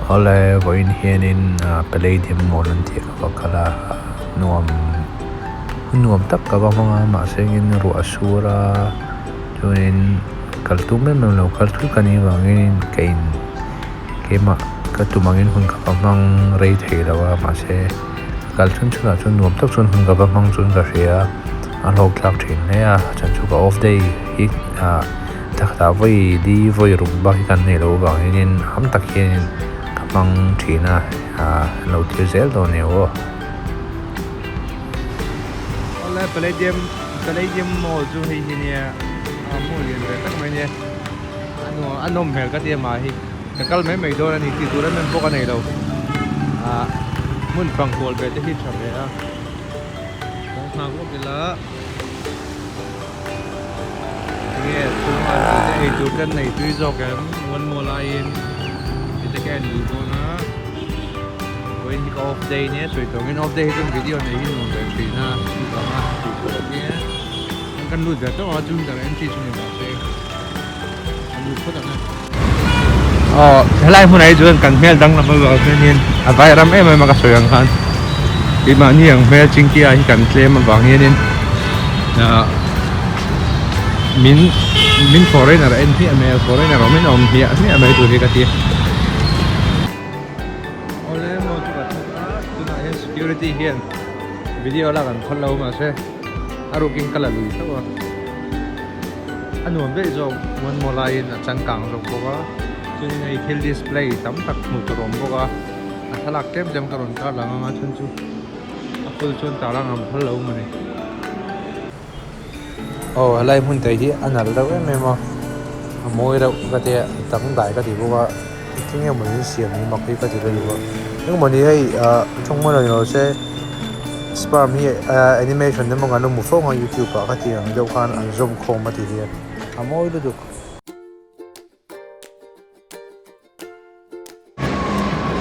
Awle vawiin hianin Palladium mall an tih ka va kal a nuam hun nuam tak ka va hmang a mahse engin ruah a sur a chuanin kal tum em em lo kal thut ka nih avangin ka in keimah ka tum angin hun ka va hmang rei thei lo a mahse kal chhun chhunah chuan nuam tak chuan hun ka va hmang chuan ka hria a a hlawk thlak thin hle a a chhan chu ka off day hi ah thla vawi li vawi ruk bak hi kan neih loh avangin am tak hianin ka hmang thin a ah an lo thlir zel dawn nia aw. Awle Palladium Palladium mall chu hei hi nia a mall lian ve tak mai nia a nuam a nawm hmel ka ti a mah hi. Ka kal mai mai dawn a ni tih tur em em bawk a nei lo. Ah hmun fang kual ve te hi tha ve a. Kawng nghak lawk ila enge chhunga tih te ei tur te an nei tui zawk em one more laiin tih te ka en duh dawn a. Vawiin hi ka off day nia sawi tawng in off day hi chuan video nei hi nuam ve thin a chuvanga tih tur a nia. Kan lut ve tawh a chu hunah entry chu ni mahse. Aw helai hmunah hi chuan kan hmel danglam avang hianin a vai ram em em a ka sawi ang khan keimahni ang hmel chingkia hi kan tlem avang hianin ah min min foreigner en hmiah mai a foreigner awmin a awm hmiah hmiah mai tur hi ka ti a. Awle maw chu ka thawk a tunah hian security hian video lak an phal lo mahse a rukin ka la lui tho a. A nuam daih zawk one maw laiin a changkang zawk bawk a chuanin hei thil display tam tak hmuh tur a awm bawk a a thlalak tlem tlem ka rawn tar lang ang a chhan chu a full chuan tar lang ang phal lo mawni. Aw helai hmun te hi a nalh reuh em em a a mawi reuh ka tia a dangdai ka ti bawk a engtin nge mawni siam hi mak hi ka ti lutuk a engmawni hei ah thawngmaw lo ni lo se. Sperm hi animation emaw kan lo hmu fo ang a youtube ah kha tiang deuh khan an zawm khawm a ti hian a mawi lutuk.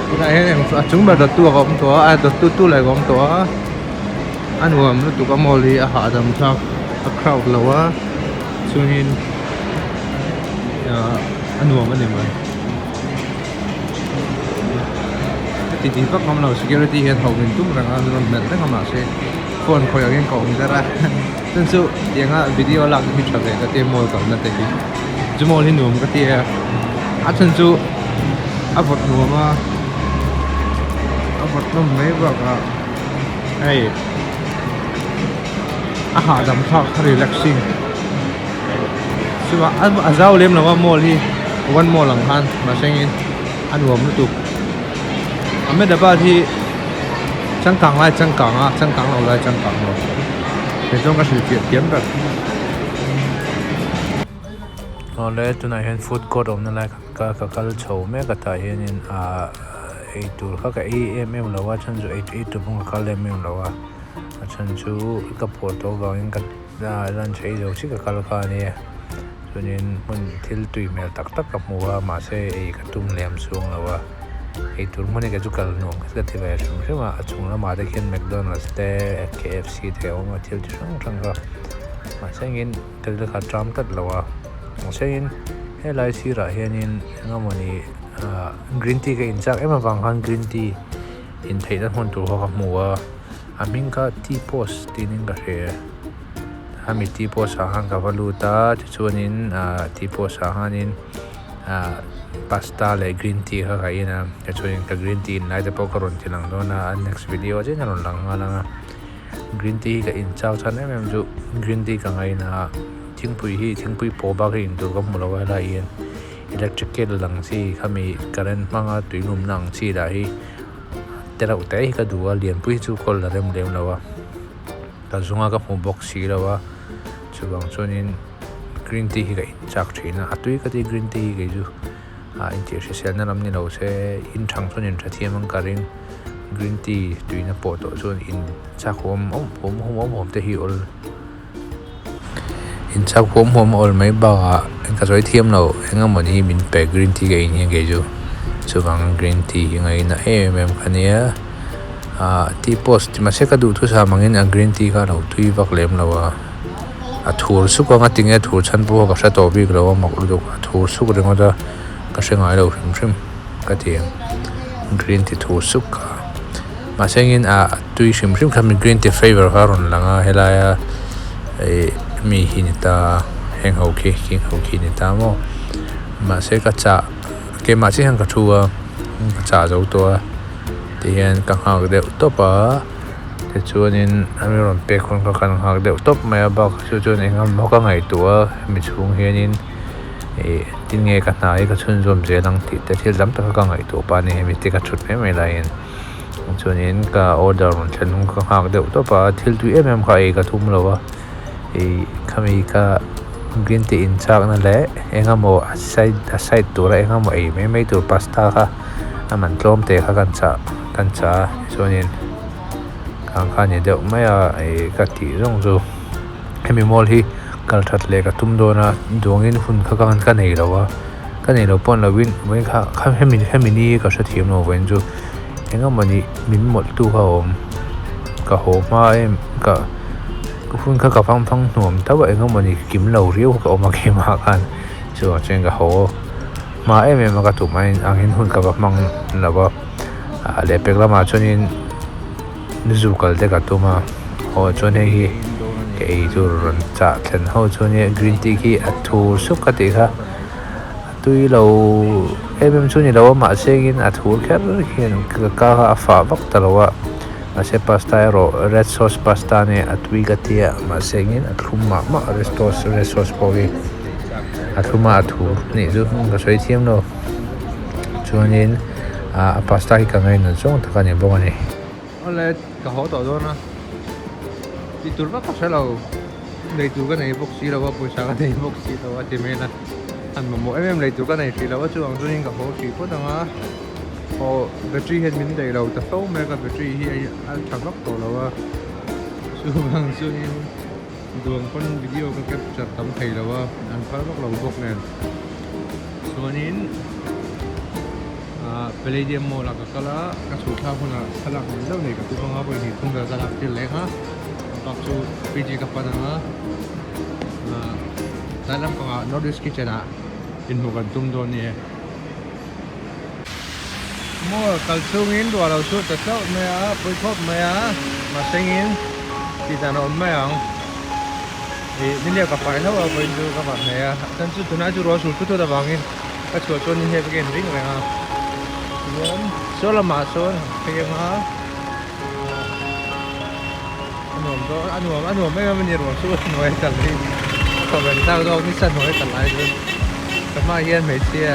Tunah hian eng a chung ber dawttu a awm tawh a a dawttu tu leh a awm tawh a a nuam lutuk a mall hi a hahdam thlak a crowd lo a chuanin ah a nuam a ni mai. Heti tih vak ngam lo security hian ho min tum reng a an rawn melh reng a mahse phone khawih angin ka awm der a chuan chu tianga video lak te hi tha ve ka tia mall kalna te hi chu mall hi nuam ka tia a chhan chu a vawt nuam a a vawt nawm mai bakah hei a hahdam thlak a relaxing. Chuvang a zau lem lo a mall hi one mall ang khan mahse engin a nuam lutuk Ahmedabad hi changkang lai changkang a changkang lo lai changkang lo kei chuan ka hrilhfiah thiam ber. Awle tunah hian food court awmna lai ka ka kal chho mek a tah hianin ahh eitur kha ka ei em em lo a chhan chu ei tur pawh ka kal em em lo a a chhan chu ka phur tawh avangin ka. Lunch ei zo chiah ka kal kha a nia chuanin hmun thil tui hmel tak tak ka hmu a mahse ei ka tum lem chhung lo a ei tur hmun hi kei chu kal nuam ka ti ve hrim hrim a a chung lamah te khian mcdonald's te kfc te a awm a thil chi hrang hrang kha mahse engin thil te kha a ṭam tlat lo a mahse engin helai sirah hianin eng emawni ah green tea ka in chak em avang khan green tea in theihna hmun tur kha ka hmu a. A hming kha tea post tiin in ka hria hemi tea post ah khan ka va lut a tichuanin ah tea post ah khanin ah pasta leh green tea kha ka in a tichuanin ka green tea in lai te pawh ka rawn ti lang dawn a a next video ah chiah hian a rawn lang nghal ang a green tea hi ka in chau chhan em em chu green tea ka ngaina a thingpui hi thingpui pawh bak hi in tur ka hmu lo a helai hian electric kettle ang chi khami current hmanga tui lumna ang chi lah hi. Te reuh te hi ka duh a lianpui hi chu kawl la rem lem lo a ka zunga ka hmu bawk si lo a chuvang chuanin green tea hi ka in chak thin a a tui ka ti green tea hi kei chu ah intih hriselna lam ni lo se in thang chuan in tha thiam ang ka ring green tea tuina pawh tawh chuan in chak huam awm huam huam awm te hi awl in chak huam huam a awl mai bakah ka sawi thiam lo eng emaw ni min pe green tea ka in hian kei chu chuvang green tea hi ngaihna em em kha nia ah tea post ti mahse ka duhthusam angin a green tea kha a lo tui vak lem lo a a thur suk ang a tinge thur chhan pawh ka hre tawh bik lo a mak lutuk a thur suk ringawt a ka hre ngai lo hrim hrim ka ti ang. Green tea thur sup kha mahse engin ah tui hrim hrim kha green tea flavour kha a rawn lang a helaia ih mi hi ni ta heng ho khi khing ho khi ni ta maw mahse ka chah keimah chiah hian ka thu a ka chah zo tawh a tihian ka nghak deuh tawp a tichuanin a mi rawn pek hun kha kan nghak deuh tawp mai a bakah chu chuan eng emaw ka ngaihtuah a hemi chhung hianin ih tinge ka hna hi ka chhunzawm zel ang tih te thil tam tak ka ngaihtuah pah a ni hemi te ka thut mai mai laiin chuanin ka order rawn thlen hun ka nghak deuh tawp a thil tui em em kha ei ka tum lo a ih khami ka green tea in chak na leh eng emaw a side a side tura eng emaw ei mai mai tur pasta kha a man tlawm te kha kan chah kan chah a tichuanin khang kha a ni deuh mai a ih ka tih zawng chu hemi mall hi kal that leh ka tum dawn a duangin hun kha ka nei lo a ka nei lo pawh ni lovin vawiin kha kha hemi hemi ni ka hrethiam lo vawiin chu eng emawni min mawlh tu kha a awm ka haw hma em ka hun kha ka vang vang hnuam tho a eng emawni kim lo riau ka awm a keimah khan chuvang chuan ka haw hma em em a ka tum angin hun ka va hmang lo a ah lehpek lamah chuanin zu kal te ka tum a aw chuan hei hi ka ei tur rawn chah thlen ho chu ania green tea khi a thur sup ka tih kha a tui lo em em chu ni lo a mahse in a thur kher hian ka ka kha a fah vak ta lo a mahse pasta erawh red sauce pasta ania a tui ka tia mahse in a thlum mah mah red sauce red sauce pawh hi a thlum a a thur anih chu ka sawi thiam lo chuanin ah a pasta hi ka ngainat zawng tak a ni bawk a ni. Awle ka haw tawh dawn a tih tur vak ka hre lo lei tur ka nei bawk si lo a pawisa ka nei bawk si lo a ti mai a han mamawh em em lei tur ka nei hrih lo a chuvang chuanin ka haw hrih phawt ang a aw battery hian min daih lo ta fo mai a ka battery hi a tha vak tawh lo a chuvang chuanin duang pawn video ka capture tam thei lo a an phal vak lo bawk nen chuanin. Ahh Palladium Mall ah ka kal a, ka chhuh thlak hunah thlalak nei zauh nei ka tum anga vawi hnih thum vel ka lak tir leh ang a, a bak chu PG ka pan ang a, ahh tlai lampangah North East Kitchen ah inhmuh kan tum dawn ni e. Mall kal chungin ruah lo chhuah ta hlauh mai a, pawi khawp mai a, mahsengin tih dan a awm mai ang. Ih niliak ka fai hlauh a vawiin chu ka vah hle a, chuan chu tunah chu ruah a sur thut thut avangin Ka chhuah chuan ni hep again ring reng a chuan saw lamah sawn han phei ang a a nuam dawn a nuam a nuam em em a ni ruah chu a hnuai a kal hi a thaw ven thlak zawk nisa hnuai a kal lai chuan ka hmaah hian hmeichhia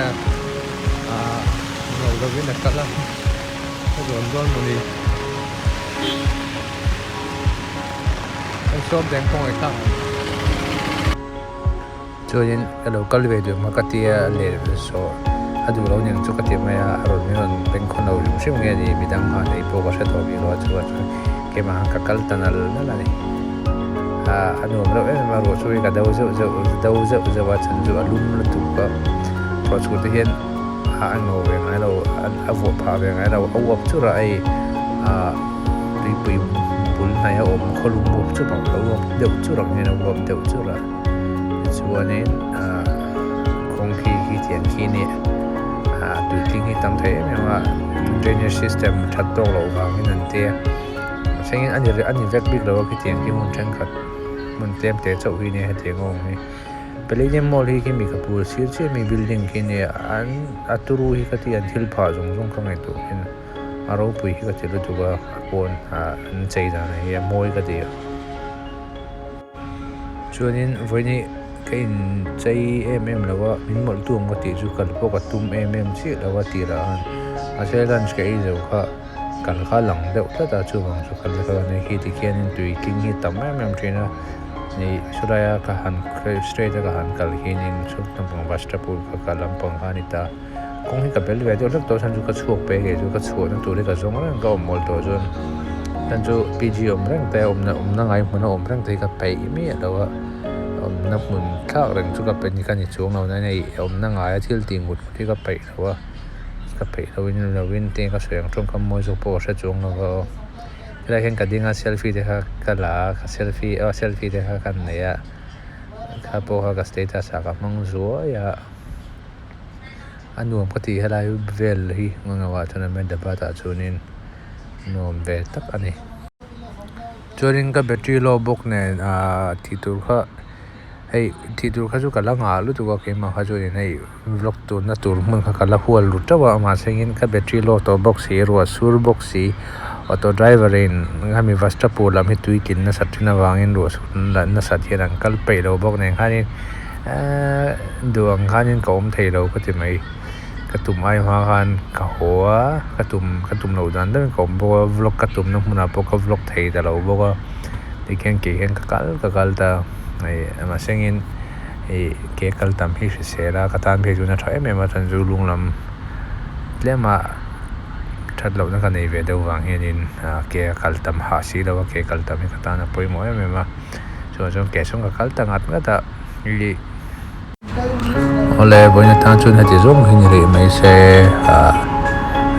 ah ngo lovin a kal a ka zuam dawn mawni kan sawm teng khawngaih thlak ang. Chuanin ka lo kal ve duh emaw ka tia leh saw a duh lo nen chu ka ti mai a, a rawn min rawn beng khawn lo hrim hrim nge ni midang khan ei pawh ka hre tawh bik lo a chuvang chuan keimah khan ka kal ta nal nal a ni. Ah a nuam reuh em em a ruah chu hi ka do zeuh zeuh do zeuh zeuh a chhan chu a lum lutuk a ruah chhur te hian a a ngo ve ngai lo a vuah phah ve ngai lo a uap churh a hei ah tuipui bul hnaih a awm khawlum uap churh ang a uap deuh churh ang hian a uap deuh churh a. Tichuanin ah kawng khi khi tiang khi nih ah tuitling hi tam thei em em a drainage system that tawk loh vangin an tia a thlengin a ni a ni vek bik lo a khitiang khi hmun thenkhat hmun tlem te chauh hi nia hetiang a awm hi Palladium mall hi khi mi ka bul sir chiah mi building khi nia an a turu hi ka ti an thil phah zawng zawng ka ngaihtuah hian a ropui hi ka ti lutuk a a pawn ah an chei dan hi a mawi ka ti a. Chuanin vawiin ka inchei em em lo a, min mawlh tu ang ka tih chu kal pawh ka tum em em chiah lo a tirah khan mahse lunch ka ei zo kha kal kha a lang deuh tlat a chuvang chu kal kha ka nei khi tikhianin tui tling hi tam em em thin a ni chulai a ka han straight a ka han kal hianin chhuk lampang Vastrapur kha ka lampang kha a ni ta kawng hi ka bel ve deuh hlek tawh chuan chu ka chhuak pe kei chu ka chhuahna tur hi ka zawng reng ka awm mawl tawh chuan chuan chu PG awm reng te awmna awmna ngai hmuna awm reng te hi ka peih miah lo a awmna hmun thlak reng chu ka peih ni ka ni chuang lo na hei awmna ngaia thil tih ngut ngut hi ka peih lo a ka peih lo in lo in te ka sawi ang tawngkam mawi zawk pawh ka hre chuang lo a aw helai hian ka ding a selfie te kha ka la a ka selfie aw selfie te kha ka nei a kha pawh kha ka status ah ka hmang zuai a. A nuam ka ti helai vel hi ngaw ah chuan Ahmedabad ah chuanin nuam ve tak a ni. Chuanin ka battery low bawk nen ahh tih tur kha hei tih tur kha chu ka la nghah lutuk a keimah kha chuanin hei vlog turna tur hmun kha ka la hual ru teuh a mahse ka battery low tawh bawk si ruah sur bawk si auto driver in hemi Vastrapur lam hi tui tlin nasat thin avangin ruah sur nasat hian an kal peih lo bawk nen khanin ehh duh ang khanin ka awm thei lo ka ti mai. Ka tum ai hma khan ka haw a, ka tum ka tum loh dan deuhin ka awm bawk a, vlog ka tumna hmunah pawh ka vlog thei ta lo bawk a, tikhian kei hian ka kal ka kal ta hei mahsengin ih ke kal tam hi hrisel a ka tan phei chuan a tha em em a chuan chu lung lam tlema that lohna ka nei ve deuh vang hianin ah ke a kal tam hah si lo a ke kal tam hi ka tan a pawimawh em em a chuvang chuan ke chhung ka kal ta ngat ngat a ih. Awle vawiin atang chuan heti zawng hi ni rih mai se ah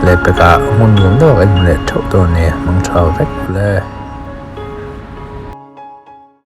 lehpekah hmun nuam deuh a kan hmu leh theuh dawn a ni hmang tha vek awle.